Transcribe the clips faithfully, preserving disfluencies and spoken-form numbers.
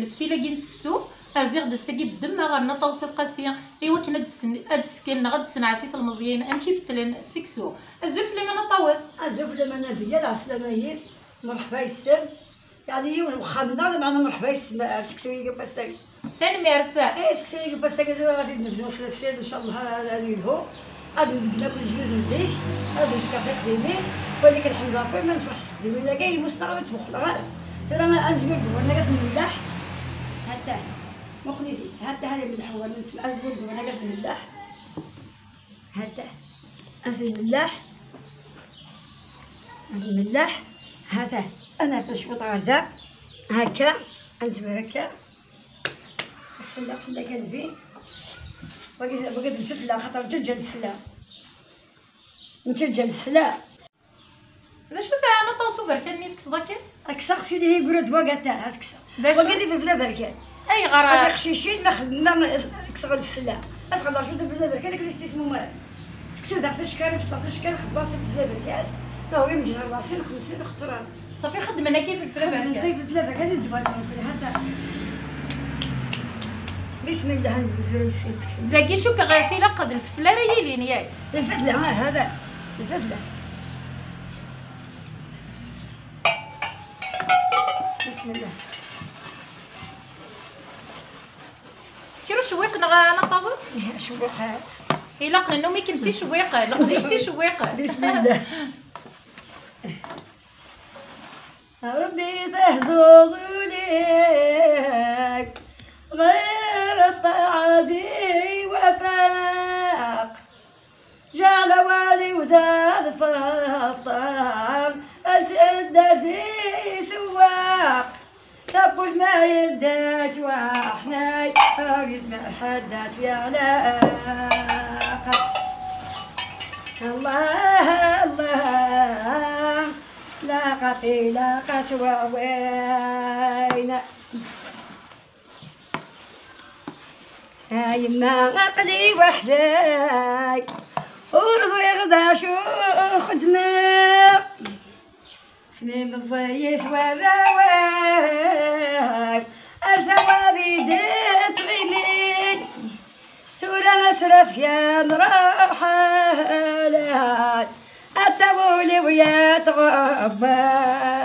Leftil-agi n seksu, rziɣ-d ass-agi beddemma ɣer Nna Ṭawes At Qasi, i wakken ad d-sen-, ad d-sken neɣ ad d-senɛet i telmeẓyin amek i fettlen seksu. Azul fell-am a Nna Ṭawes. Azul fell-am a Nadiya, lɛeslama-yim, merḥba yes-m. Yeɛni yiwen n wexxam-nneɣ, lameɛna merḥba yes-m ar seksu-agi n wass-agi. Tanemmirt. Eh, seksu-agi n wass-agi tura ɣad t-id-nebdu s leftil, ncallah ad, ad yelhu. Ad nbeddel akk lejdud n zik, ad nefk takdimin, walakin lḥemd Rebbi ma nefreḥ s tekdimin-agi, lmus-nneɣ ur ttmuqleɣ ara. Tura ad nezwir deg unagat n lmellaḥ. Hatta, muqel-it-id, hatta hada imelleḥ wawal, ad nezwir deg unagat n lmellaḥ. Hatta, ad nmelleḥ, ad nmelleḥ, hatta, ad nerfed cwiṭ ɣer da, hakka, ad nezwir akka. Ass-a fell-ak a Nnbi. Wagi, wagi d lfetla, xaṭer ǧǧeǧǧa lfetla. Netta ǧǧa lfetla. D acu-t ɛni ṭawes uberkan-nni tekkseḍ akken? Ad kkseɣ sidi yeggra-d wagi, ata, ad kkseɣ. D acu? Wagi d lfetla berkan. Ayɣer? Ad iqcicin, ma xedmeɣ, kkseɣ lfetla. Ad xedmeɣ cwiṭ lfetla berkan, akken istismu ma. Seksu daɣ tacekkar, fṭa tacekkar, xebbas lfetla berkan. Ma هو يمجد الراسين خمسين خسران. صافي، خدمنا كيف الفلابر. خدمنا كيف الفلابر، هذه الدبادة نقول هذا. بسم الله، هذه الزول في السكسو. Dagi cukkeɣ tilaq d lfetla ara yilin, yak? Lfetla، ها هذا. الفضلة. بسم الله. Kra ucewwiq neɣ a Nna Ṭawes? Cewwiq. Ilaq nennumi-kem si cewwiq, leqdic si cewwiq. بسم الله. ربي تهزو ذوليك غير الطاعة ذي وفاق. جعل والي وزاد فطام أسعد ذي سواق. تبوش ما يلداش وحناي أو يسمع حداش يا علاقة. الله الله، لا قتيل قسوة وين. يما عقلي وحداي ورضي غدا شو خدمة. سنين الزيت والرواي الثوابي ديت غيمين. ثورة مسرف يا نروح لها التولي ويا تغبان.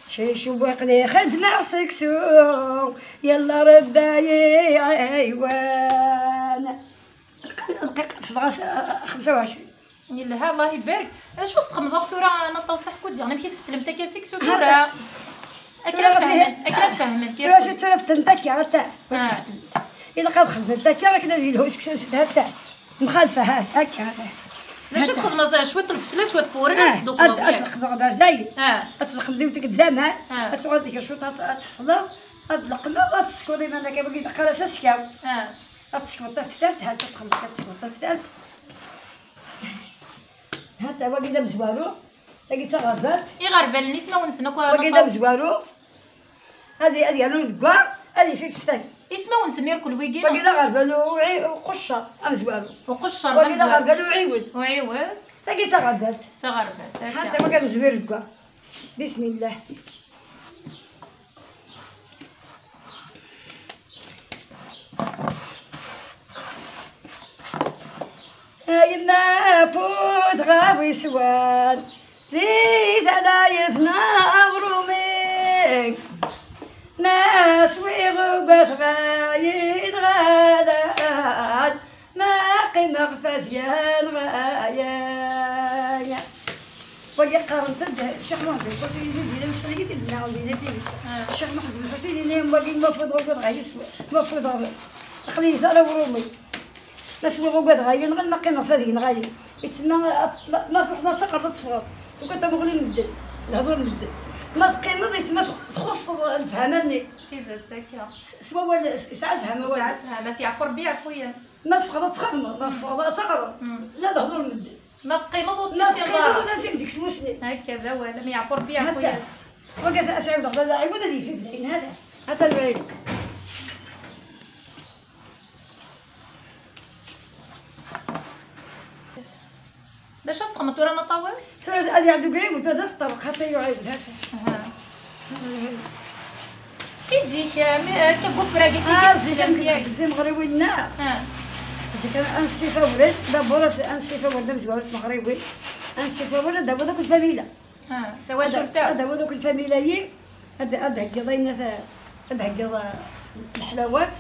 شي شوق لي خدمة سكسو، يلا رباي عيوان. دقيقة، دقيقة، خمسة وعشرين. يلها، الله يبارك. اش واش تخمض ثورة؟ انا طوسح كنت زعما كي تفتلم تاكاسيك سو ثورة. اكلا فهمت، اكلا فهمت. ثورة شو ثورة فتن تاكي غتا. الا قد خدمت تاكي راك لا يلهوش كسو شد هتا. مخالفة ها هكا. لا شو تخدم زعما شوية الفتلة شوية بوري غتصدق. اطلق بغداد زايد. اه. اطلق بديوتك الزمان. اه. اطلق ديك شوية تصلى. اطلق ما تسكري ما كان بغيت قرا سسكاو. اه. اطلق فتلت ها تخمض كتسكر فتلت. هانتا واقيلا مزوارو، تاقي تغربات. إغربال نسمة ونسنك واقيلا مزوارو. هذه، هذه لون كوا، هذه في فستان. اسمه ونسمير كل ويقيلا. واقيلا غربال وعي-، وقشة، أمزوارو. وقشة، واقيلا غربال وعيود. وعيود. تاقي تغربات. تغربات، هانتا واقيلا مزوير كوا. بسم الله. يما فوت غاوي سوال، ذي ثلايف مغرومين. ما سوي غبة غاين غالان، ما قيمة غفازيان غايان. وقي قارنت الشيخ محمد الحسين اللي دينا مشغلين في الدنيا ولينا فيه. آه. الشيخ محمد الحسين اللي هو قي المفروض غير غيس، المفروض غير. خليه يزال ورومي. بس ما هو قد غير، غير ما قيمة فهذه غير. يتسنى ما، ما تروح ما تسقط الصفر. وكنت مغلي مدة. الهضور مدة. ما تقيمض يتسنى تخص الفهماني. سيدة زكية. سوا ولا س-، ساعة الفهمة ولا. ساعة الفهمة، سي عفو ربي عفويا. ما تفقد تخدم، ما تفقد تقرا. مم. لا، الهضور مدة. ما تقيمض ما وتسير تقيمض الله. الناس يمديك تموسني. هكذا ولا، ما يعفو ربي هكذا. عفويا. وقت أسعد الله، لا، عيونا اللي يفيد العين هذا. هذا العيب. باش تخمط ولا نطول؟ ثلاث أدي عندك عيب وثلاثة سطر، خاطر يعيب هذا. أها. Zik, eh, mi, eh, akka n wefrag, akka Ah, kan zik, am lefyag. Zik, meɣriwin, neɣ? Ah. Zik, ansi fawren, d'abord, ansi fawren, d amezwaru n tmeɣriwin. Ansi fawren, d'abord, akk lfamila. Ah, tawacult-a. Ad, ad, ad, akk lfamila-yi, ad, ad d-heggiḍ ayen, ad, ad d-heggiḍ, eh, leḥlawat,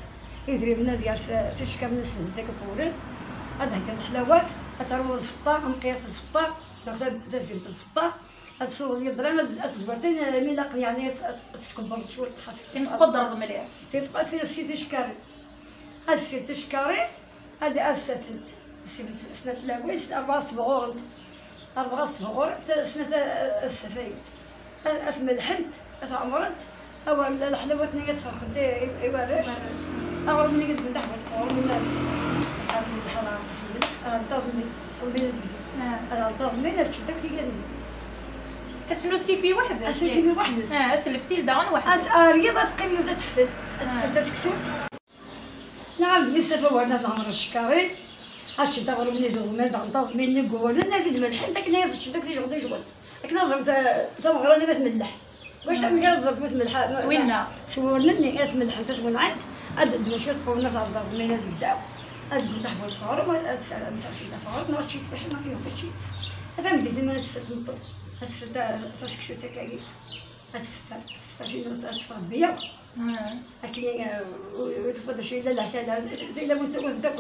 idrimen ad yers, eh, ticekkar-nsen, d akk wren. Ad d-heggiḍ leḥlawat, ad terwuḍ lfeṭṭa, amqiyas lfeṭṭa, neɣ tab-, tabzimt lfeṭṭa. Ad tesweḍ yeḍran, ad, ad tezwar tin, eh, mi ilaq, yeɛni, ad, ad, ad tkebbeḍ cwiṭ, xas. Tin tqudreḍ mliḥ. Tin tqudreḍ, tin tefsiḍ ticekkarin. Ad tefsiḍ ticekkarin, ad, ad ssatent. Ssatent snat tlawin, s-, rebɛa sebɣurent. Rebɛa sebɣurent, snat a-, ad ssafayent. Ad, ad tmellḥent, ad tɛemrent. Awer la leḥlawat-nni ad sferqent i, i, i warrac. Warrac. Aɣrum-nni ad d-ndeḥ ɣer tɣuṛum-nni. Asɛad n lḥara, ɣer ṭṭaḍ-nni, ur d-yezzi. Ah. Ɣer ṭṭaḍ-nni, ad teččent akk tigad-nni. Asnusifi weḥd-s. Asnusifi weḥd-s. Ah, asleftil daɣen weḥd-s. As-, ar yiḍ ad teqqim yiwet ad teftel. Ad teftel taseksut. Nɛam, mi s-afa werna ad ɛemren ccekkarin. Ad ččent aɣrum-nni d uɣmad, daɣen taḍmin-nni n wawalen, ad t-id-melḥent akken ad ččent akk tijɣed ijɣed. Akken ad ẓrent, eh, tameɣra-nni ma tmelleḥ. Wacu amek ara ẓrent ma tmelleḥ? S winna. S wurnen-nni, ad tmelḥent, ad twenɛent, ad d-ddun cwiṭ n wurnen ɣer daɣen, ma yella zegzaw. Ad ddun taḥwa n teɣrem, ad, ad s-, ad sɛucent taɣrem, neɣ ad ččint fiḥel, neɣ yuɣ učči. Tameddit-nni ma ad teffer tmeṭṭut, ad teffer ta-, taseksut akkagi. Ad teffer, ad teffer tin, ad teffer beyyaḍ. Ah. Akken, eh, ur, ur tewwiḍ acu yella leḥkala, tella win ttawin ddaw.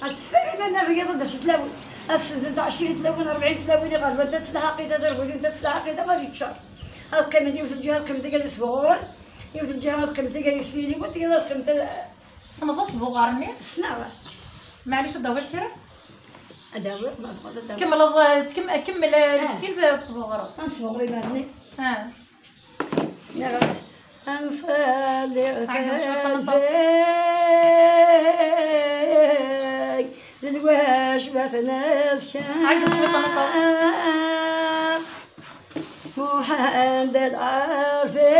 Ad teffer iman ar yiḍ ad d-asent tlawin. Ad sendent ɛecrin tlawin, rebɛin tlawin, iɣerban tattlaḥaqit, ad rwin tattlaḥaqit, ad yeččar. Ad qqiment yiwet lǧiha, ad qqiment deg ad isbuɣuren, yiwet lǧiha ad qqiment deg ad yesniliwen, tiyaḍ ad qqiment ad... Tessneḍ asbuɣer-nni? Ssneɣ. Maɛlic ad d-awiɣ kra? Ad awiɣ, ma tebɣiḍ ad awiɣ. Tkemmleḍ, eh, tkem-, kemmel, eh, Ah. Lfil tasbuɣreḍ. Ad nesbuɣer iman-nni. Ah. Nniɣ-as, anṣalli Ɛeggeḍ cwiṭ n ṭṭaq. Fadday, d lwajeb ad t-nefk. Ɛeggeḍ cwiṭ n ṭṭaq. Muḥend Lɛarfi,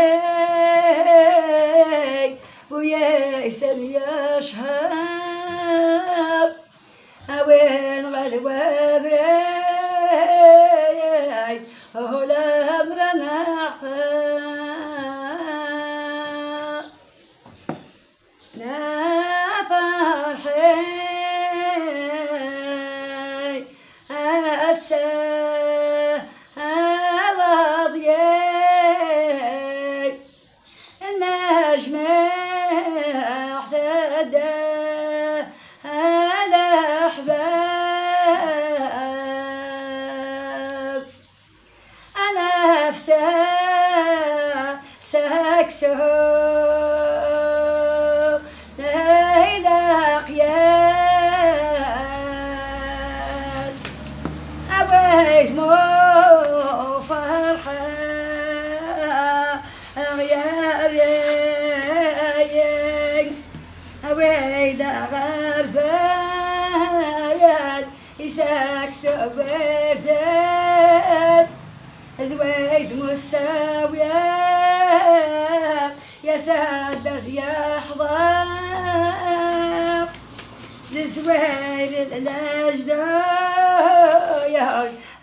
bu yaysan yecḥel. A win ɣer wabrid, ula amra neɣ ta. Na ferḥi, ass-a, a Leḍyay. Najmeɛ tadda a leḥbab, ad nefta seksu d ilaqyal. Away mu ferḥa aɣyar, away d aɣerfan, isaks ugerdan, d way d musawiya, yas-ad ad yeḥḍer. Lezwayel lajda, ya,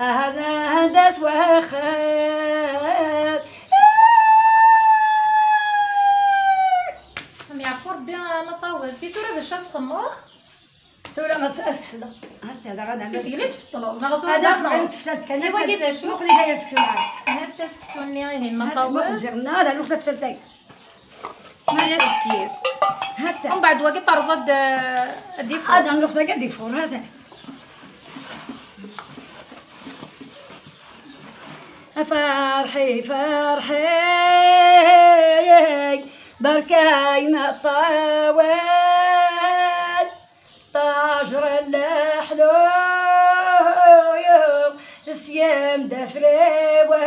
ahna handat waxxam. Am yeɛfu Rebbi a Naṭawes, i tura d acu ad txedmeḍ? Tura ad, ad fesleɣ. Hatta da, ad Si sgel i tfeṭṭleḍ, neɣ tura Ad d-aɣeɣ tfeṭṭleḍ? Tefsalt kan. Iwa-gi d acu? Muqel ihi seksu-nni. Hatta seksu-nni ihi, Naṭawes. Muqel ziɣ, neɣ ad aruɣ tafsalt-agi. Mani ad tekkir. Hatta. Umbeɛd wagi terẓa-d, eh, ad d-ifuṛ. Ad nnuɣ tagi ad d-ifuṛ, hata. Ferḥi, ferḥi, berka imeṭṭawen. Ṭajra leḥlu, syen d afriwen,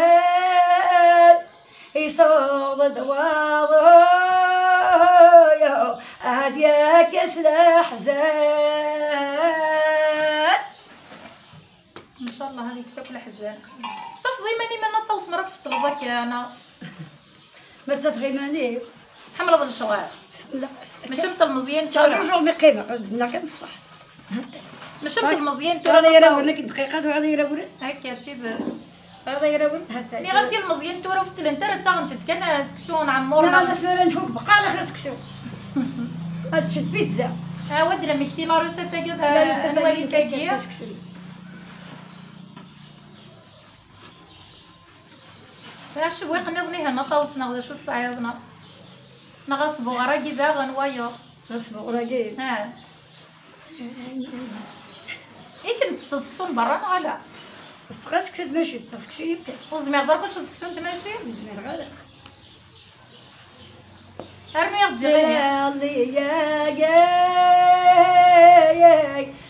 isuḍ-d waḍu, ad yakkes leḥzen. Ncallah ad yekkes akk leḥzen. Tettafeḍ iman-im a Naṭawes mi ara tfeṭṭleḍ akka, neɣ? Ma ttafeɣ iman-iw. Tḥemmleḍ lecɣal? La. Mačči am telmeẓyin tura. Ttṛajuɣ mi qqimeɣ, ad d-nniɣ kan ṣṣeḥ. Mačči am telmeẓyin tura. Tura yir awren akken dqiqa, tura yir awren. Akka, d tidet. Ara yrawin hatta. Nniɣ-am tilmeẓyin tura ur fettlent ara, ttaɣent-d kan seksu n ɛemmur. Nniɣ-am asmi ara nfuk beqqa ala xir seksu. Ad teččeḍ pizza. Awad la mekti la recette-agi, la recette-agi, anwa-t-agi? Seksu. Acewwiq nniḍen ihi a Ṭawes, neɣ d acu tesɛiḍ, neɣ, neɣ asbuɣer-agi daɣen wayeḍ? Asbuɣer-agi? Ha. I kemm tettetteḍ seksu n berra neɣ ala? Tesseɣ seksu d mačči, tesseɣ seksu yid-k. Ur zmireḍ ara ad teččeḍ seksu n tmaci? Ur zmireɣ ara. Armi i ɣ-d-ziɣ ihi.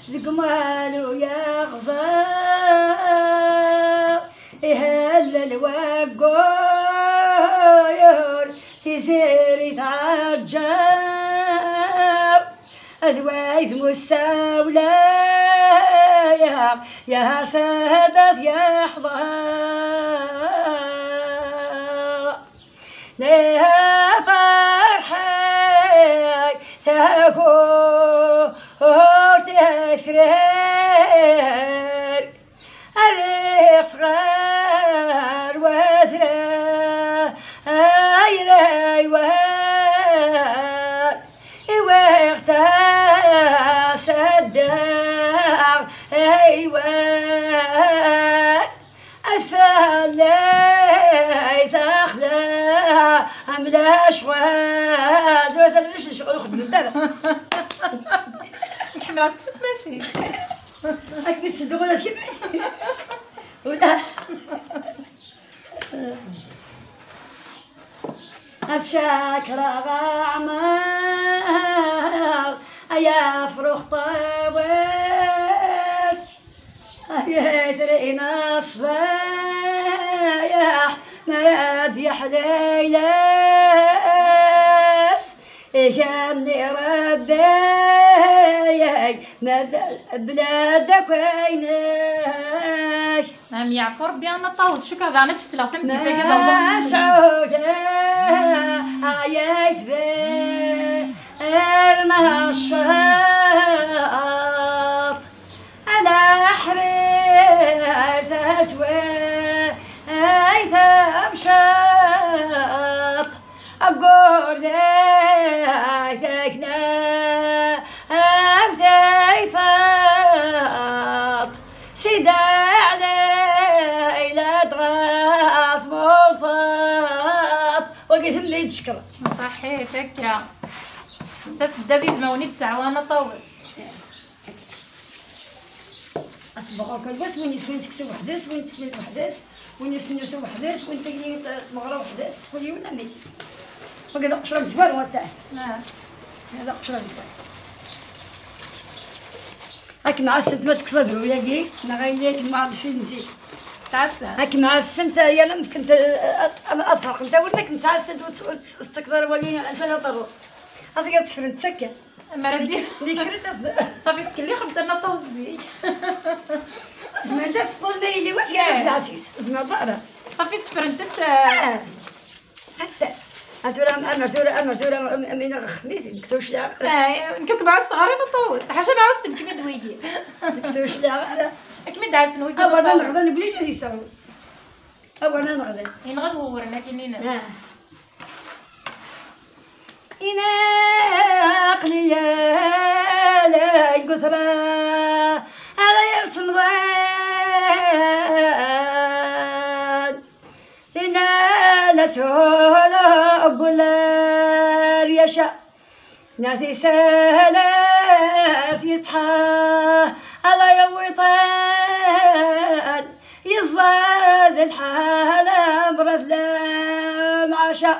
Deg umalu yeɣẓer, ihellel waggur, tiziri tɛeǧǧer, d wayd mussawla, ya sadat yeḥḍer. Neha farḥay takurt afrar, rriɣ sɣar wazra, ay laywar, iwaɣ tasadda, aywar. Asfalay taxla amlac ɣwaz. Ur tadrec ncɣel xedment ara. Nḥemmel aseksu mačči. Akken i tseddu ula d kemmi. Ula. Ad cakreɣ aɛmar ay afrux ṭawes. Ay trin ṣṣbayeḥ, mi ara d-yeḥla ayla-s, igenni Rebbi, ma d blad akk aynek. Am yeɛfu Rebbi a Nna Ṭawes, cukkeɣ daɣen ad tfetleɣ tameddit-agi d awal. Masɛud, ay aytbir naccaṭ. Ala ḥriz aswa ay tamcaṭ, aggurd ay takna am tayfaṭ, sida ɛlay la dɣa tmurfaṭ. Wagi tella d-teckeṛ. Ṣaḥit akka. Tasedda d izmawen i d-tesɛu a Nna Ṭawes. Asebɣer kan wass, win yeswin seksu weḥd-s, win teslit weḥd-s, win yesnusu weḥd-s, win tagi tmeɣra weḥd-s, kul yiwen amek. Wagi d aqecr amezwaru, a ttah. Ah. Hada aqecr amezwaru. Akken ɛassent ma tekkseḍ abru-yagi, neɣ ayen akken ma ɣef zik. Ttɛassant. Akken ɛassent, yal am fkent, eh, ad, ad ferqent awren akken ttɛassant ur tt-, ur tt-, ur tettakkeḍ ara wagi, ansa ad terreḍ. Ad tgiḍ tefrent sakka. Amar ad di-, di kra taf-, Safi ttkellixemt a Nna Ṭawes zik. Zemrent ad sfeḍent ma yili wass kan. Eh. Ass d aɛsis. Zemrent ara. Safi ttefrent-tt, eh. Eh. Hatta. Ha tura, amer tura, amer tura, am, am, ina xxmit, nekk tura cliɣ. Eh, nekk ad kem-ɛasseɣ ara a Nna Ṭawes. Ḥaca ma ɛassen kem-id wigi. Nekk tura cliɣ ara. Ad kem-id-ɛassen wigi. Awer ma neɣdan, bli ad yesɛu. Awer ma neɣdan. Yenɣa-t wewren akken ina. Ah. Ina aql-iyi la gutran ara yersemḍan. Ina la solo bular yasha. Nati salat yesḥa ala yawiṭan. Yeẓẓad lḥal amrad la mɛaca.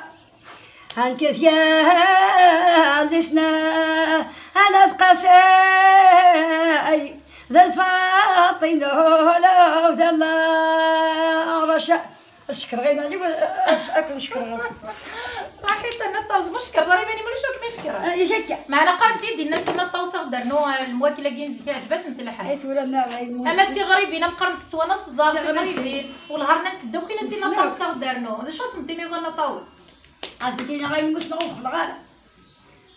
Hanket ya lisna ala tqasay. D lfaṭi nolo d Allah raca. Ad cekkreɣ iman-iw, ad, ad, ad ken-cekkreɣ. Ṣaḥit a Nna Ṭawes, ma tcekreḍ ara iman-im, ulac akk ma cekkreɣ. Ah, yak akka. Meɛna qqarent-iyi-d inna a Nna Ṭawes ad ɣ-d-ternu, eh, lemwakla-agi n zik, iɛǧeb-asent lḥal. Ay tura ma ɣay mus-. Ama d tiɣribin, am qqarent tettwanaseḍ tiɣribin, wellah rnant-d akk, inna a Nna Ṭawes ad ɣ-d-ternu. D acu ad sen-tiniḍ a Nna Ṭawes? Qasdin ɣay mus-, ur xeddmeɣ ara.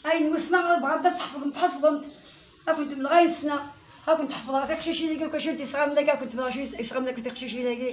Ayen mussneɣ bɣant ad tḥefḍemt, tḥefḍemt. Ad kent-mleɣ ayen ssneɣ. Ad kent-ḥefḍeɣ tiqcicin-agi, akk acu n tisɣamin-agi, ad kent-mleɣ acu n yisɣamin akked tiqcicin-agi.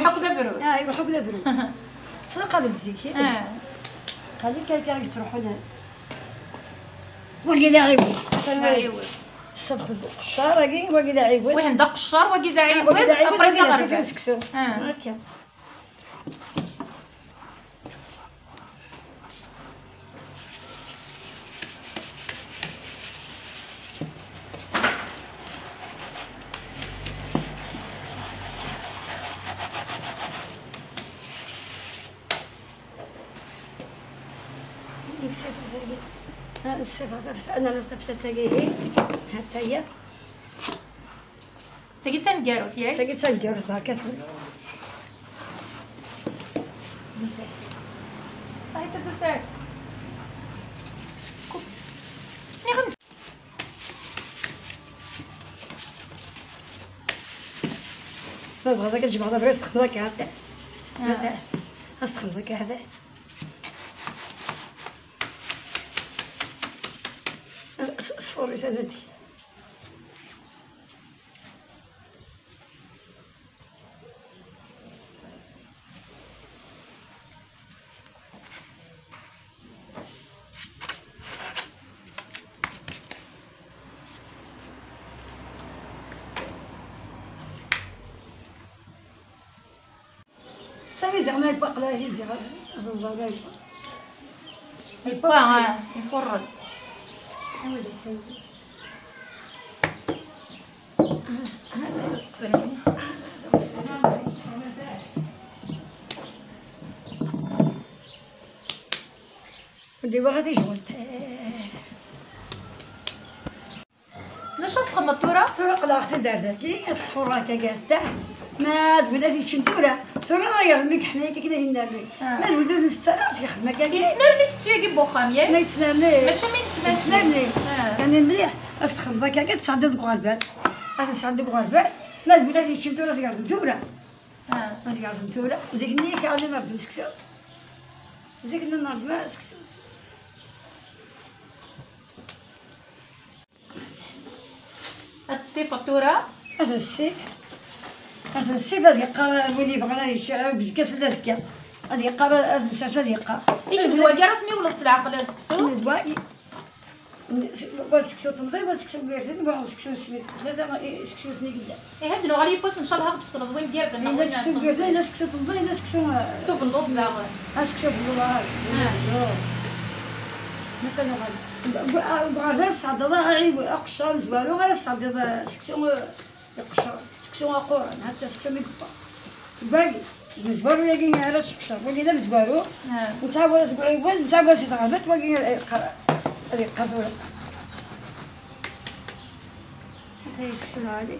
iruḥ akk d abrur. Ah, iruḥ akk d abrur. Ttnaqaben zik, eh? Ah. Qal-ik akka yettruḥun. Wagi d aɛiwed. D aɛiwed. Ṣṣbeḥ d uqeccar-agi, wagi d aɛiwed. Wihin d aqeccar, wagi d aɛiwed, wagi d aɛiwed, après wagi d aɣerbal. Seksu. Ah. Akka. Nsiɣ dagi. Ha, nsiɣ ɣef, ana ɣef tafat-agi. Hatta-ya. Tagi d taneggarut, yak? Tagi d taneggarut, berkat. Saɛid Abdul Saɛid. Nniɣ-am. هذاك الجمعة هذا بغيت تخدم هكا هكا. آه. هذا. خاص تخدم هكا هذا. صفوري هذا دي. صافي زعما يبقى قلال، زعما هذا الزرقاء يبقى. يبقى، آه، يفرد. ودي بغا تيجي ولد. علاش تخمط ثورة؟ ثورة قلاغ سي دار ذاكي، الصورة كاكا تاع ما تقول هذه تشم ثورة. ثورة راه يغمك حنايا كي كنا هنا مي. آه. ما تقول لازم ستة راسي يخدمك كاكا. يتسنى لي سكسو يجي بوخام، ياك؟ ما يتسنى لي. ماشي من كلاس. يتسنى لي. آه. ثاني مليح، استخدم كاكا تسعد دوك غربال. أنا تسعد دوك غربال. ما تقول هذه تشم ثورة، تقعد ثورة. آه. ما تقعد ثورة. زيك نيك على ما بدو سكسو. زيك نهار ما سكسو. هاد السيف الطورة. هذا السيف. هذا السيف هذا يقرا، وين يبغى يش-، بزكا سلا زكا. هذا يقرا، هذا السيف هذا يقرا. إيش من دواقي راسني ولا تسلع قلا سكسو؟ من دواقي. ولا سكسو تمزي، ولا سكسو مقرزين، ولا سكسو سميد. ثلاثة ما، إيه، سكسو سميد لا. إيه، هاد نوع لي بوس إن شاء الله غتفطر وين دير زعما إيه، لا وين سكسو مقرزين، لا سكسو تمزي، لا سكسو، آه، سكسو في اللوط داغ. ها سكسو في اللوط، آه. آه. ما كان غادي. بغا غير الصعد، الله غير أقشر زوالو، غير الصعد، سكسو. يقشر سكسو قران، هكا سكسو مقبا. باقي مزوارو يا كينا على الشكشر، ولينا مزوارو. آه. نتا هو سبعي وين، نتا هو سيد غابت، وكاين القرا-، القرا-، القرا-. هاي سكسو العالي.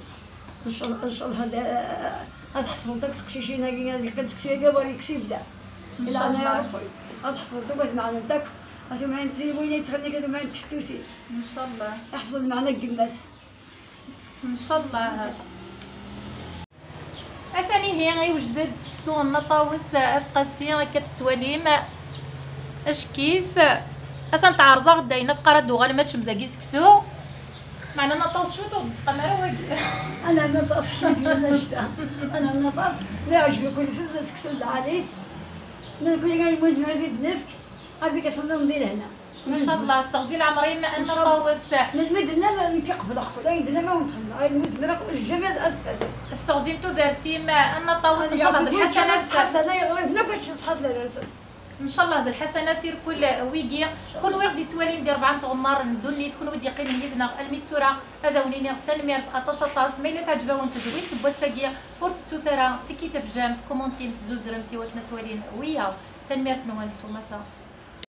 إن شاء الله، إن شاء الله هذا، هذا حفظتك تقشيشين هاكي، هذيك كان سكسو يا باري كسيب دا. إن إلا شاء أنا يا الله. ربي. هذا حفظتك واش معنا نتاك. هاتو معنا تي وين يتخليك، هاتو معنا تشتوسي. إن شاء الله. احفظ معنا القماس. إن شاء الله. أثاني هي يوجد سكسو النطاوس أثقاسي كتتواليم أشكيف. أثان تعرض غدا ينفقر دوغا ما تشم ذاكي سكسو. معنا نطاوس شو تو بس قمرة واقي. أنا نطاس شوية ولا شتا. أنا نطاس لا عجبك كل فلفل سكسو العالي. نقول لك هاي موز ما زيد نفك. هذيك تنظم ديال هنا. إن شاء الله، استغزي العمرين ما أن إن شاء الله. طاوس. من مدنا ما نفيق في الأخر، لا يدنا ما ونتخلى، هاي المزمرة والجمال أساس. استغزي انتو دارتي ما أن طاوس، إن شاء الله، بالحسنات. حتى لا يغرب، لا باش نصحى لا لازم. إن شاء الله، بالحسنات يركل ويجي. كل واحد يتوالي ندير ربعة نتغمر ندوني، كل واحد يقيم يدنا الميتورة. هذا وليني ثانميرت أطاس أطاس، ما إلا تعجبون تزويد تبوساقيا، ورتتسو ثرا تكي تفجام، كومونتي متزوزرم تيوات ما توالين ويا. ثانميرت نوان سومثا.